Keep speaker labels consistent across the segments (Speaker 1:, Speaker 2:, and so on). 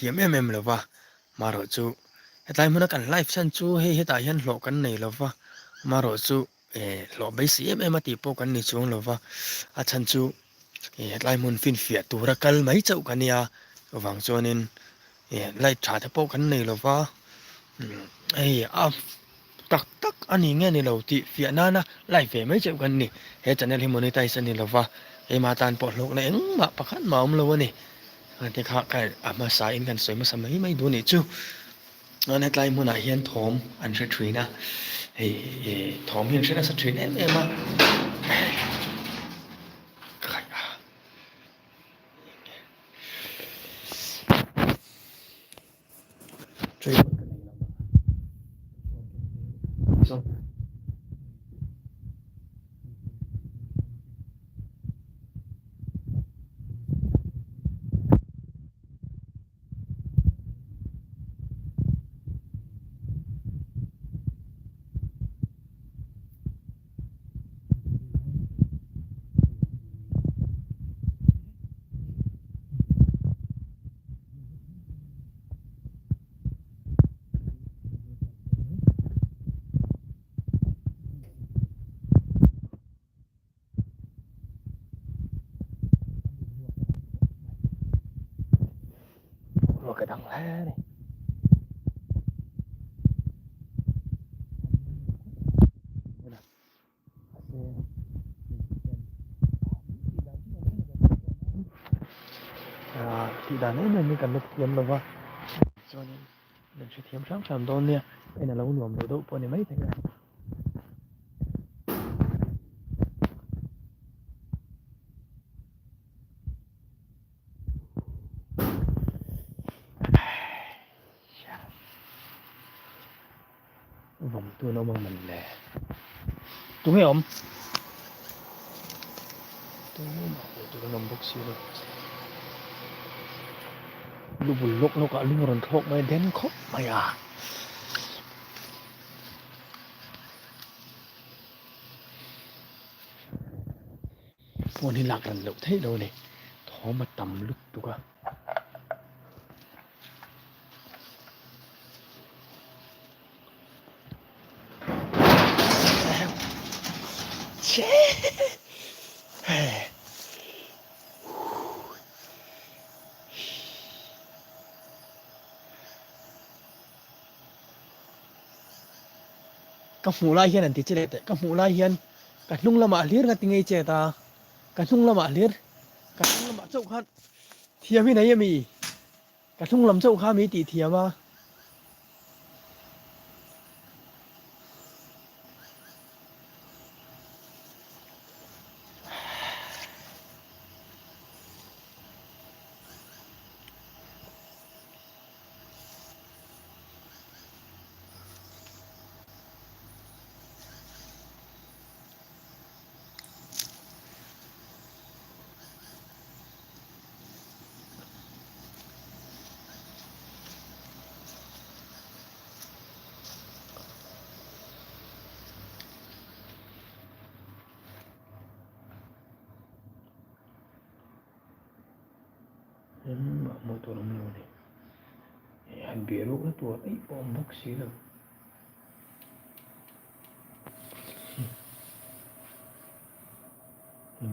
Speaker 1: thiam em em lo va, marawhchu hetlai hmuna kan live chhan chu hei hetah hian hlawh kan nei lo va, marawhchu hlawh beisei em em a tih pawh kan ni chuang lo va, a chhan chu hetlai hmun finfiah tura kal mai chauh ka nia, chuvang chuanin light tha te pawh kan nei lo va, hei a. Tak tak a ni nge ni lo tih fiah nana live ve mai chauh kan ni. He channel hi monetize a ni lova, keimah tan pawh hlawkna engmah pakhat mah a awm lo a ni. Te kha ka a hmasa in kan sawi hmasa mai mai duh a nih chu. Chuan hetlai hmunah hian thawm an hre thin a, hei thawm hi an hre nasa thin em em a. Ruak a dang hle a ni. Tih dan em em hi kan la thiam lo va chuanin kan hrethiam hram hram dawn nia en a lo nuam lo deuh pawh a ni maithei a. Vawm tu an awm ang man le. Tunge awm? Tumah pawh tur an awm bawk si lo. Lu bul lawk lawk ah lung a rawn thlawk mai a den khawp mai a. Phone hi lak ran loh theih lo a ni. Thawm a tam lutuk a. Ka hmuh lai hian an ti che leh teh, ka hmuh lai hian ka hnung lamah hlir ka ti ngei chet a, ka hnung lamah hlir, ka hnung lamah chauh khan thiam hi nei a mi? Ka hnung lam chauh kha mi tih thiam a. Engmah hmuh tur awm lo a ni. Han bih rukna tur eih pawh awm bawk si lo.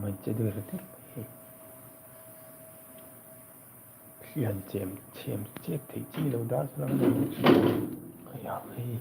Speaker 1: Hei che der der mai hei. Thli han chem chhem chet theih chi lo dar chu lang lo hei ang hei.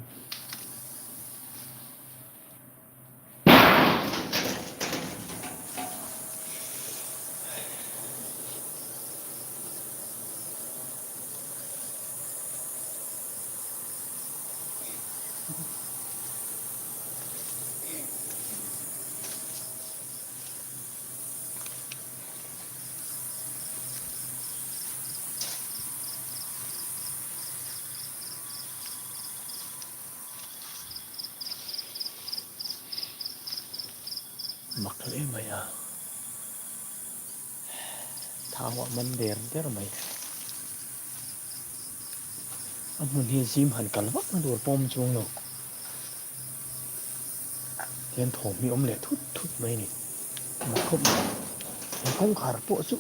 Speaker 1: Mak hle mai a, thau a man der der mai. A hmun hi zim han kal vak na tur pawh awm chuang lo. Tihian thawm hi awm leh thut thut mai a ni. Mak khawp mai. He kawngkhar pawh chu.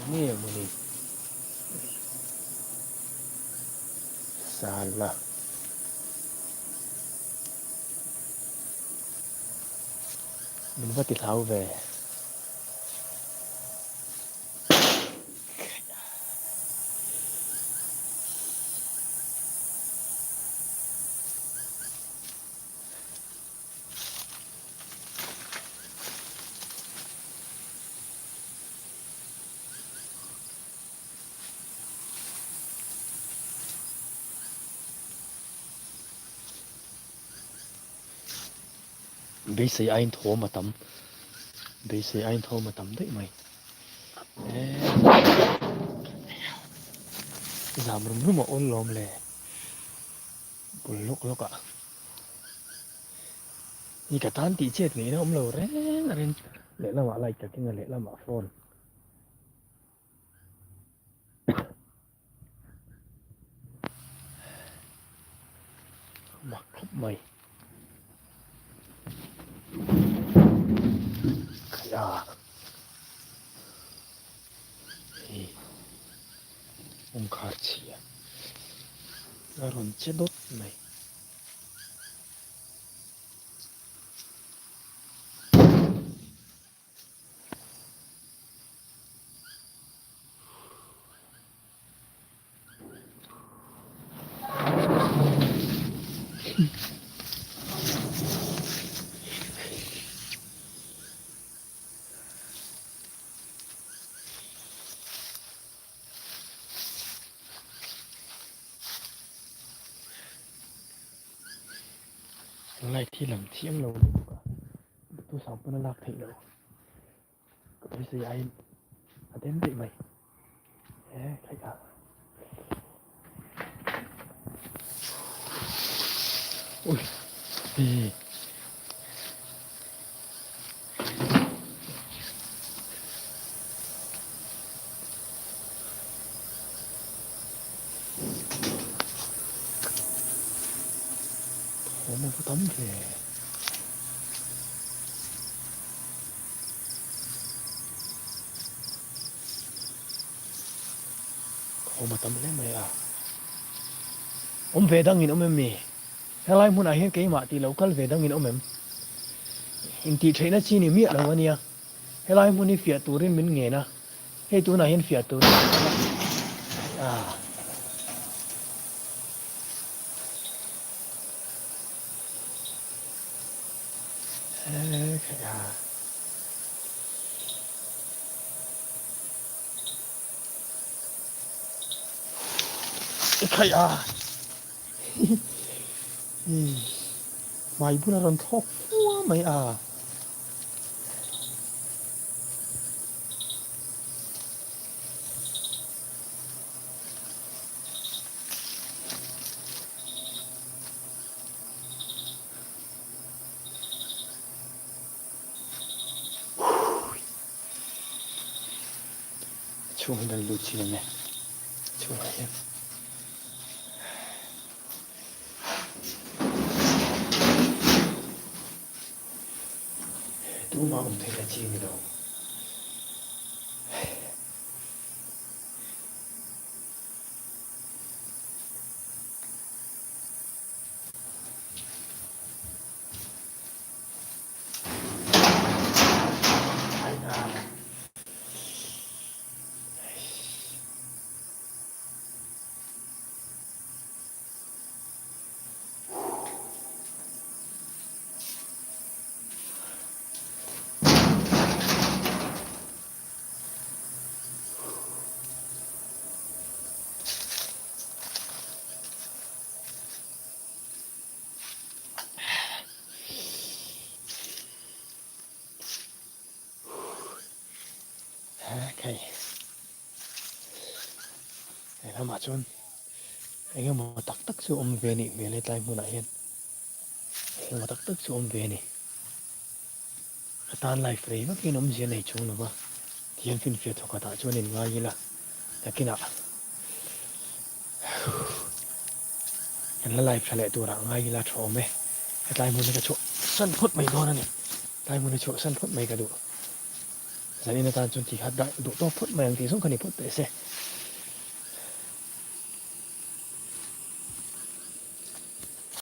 Speaker 1: Enge mawni? Sala. Min va ti hlau ve. Beisei aiin thawm a tam, beisei aiin thawm a tam daih mai. Zam rum rum a awl lawm le. Bul lawk lawk ah. Ni ka tan tih chet ngei na awm lo reng a reng. Lehlamah light ka keng a lehlamah phone. Mak khawp mai. Khaia. Hei. Kawngkhar chhia. A rawn che dawt mai. Light hi lang thiam lo lutuk a duhthusam pawn a lak theih loh ka beisei aiin a den daih mai he theih a ui hei. Thawm a va tam ve. Thawm a tam hle mai a. Awm ve dangin awm em ni? Helai hmunah hian keimah tih lo kal ve dangin awm em? Intih theihna chi ni miah lo a nia. Helai hmun hi fiah turin min ngen a, hei tunah hian fiah turin min kal a. Hmai bula rawn thlawk fua mai a. Chhung hi kan lut chin ang e chhungah hian. Tumah awm theihna chi a ni lo. Hei lamah chuan eng emaw tak tak chu awm ve a nih hmel hetlai hmunah hian eng emaw tak tak chu awm ve a ni. Ka tan life rei vakin awmzia nei chung lova tihian finfiah thawkhat ah chuan in ngai ila nakinah kan la life tha leh turah ngai ila tha awm e. Hetlai hmun hi ka chhuahsan phawt mai dawn a ni. Tlai hmun hi chhuahsan phawt mai ka duh. Zanin atan chuan ti kha dah duh tawk phawt mai ang tih zawng kha ni phawt teh se.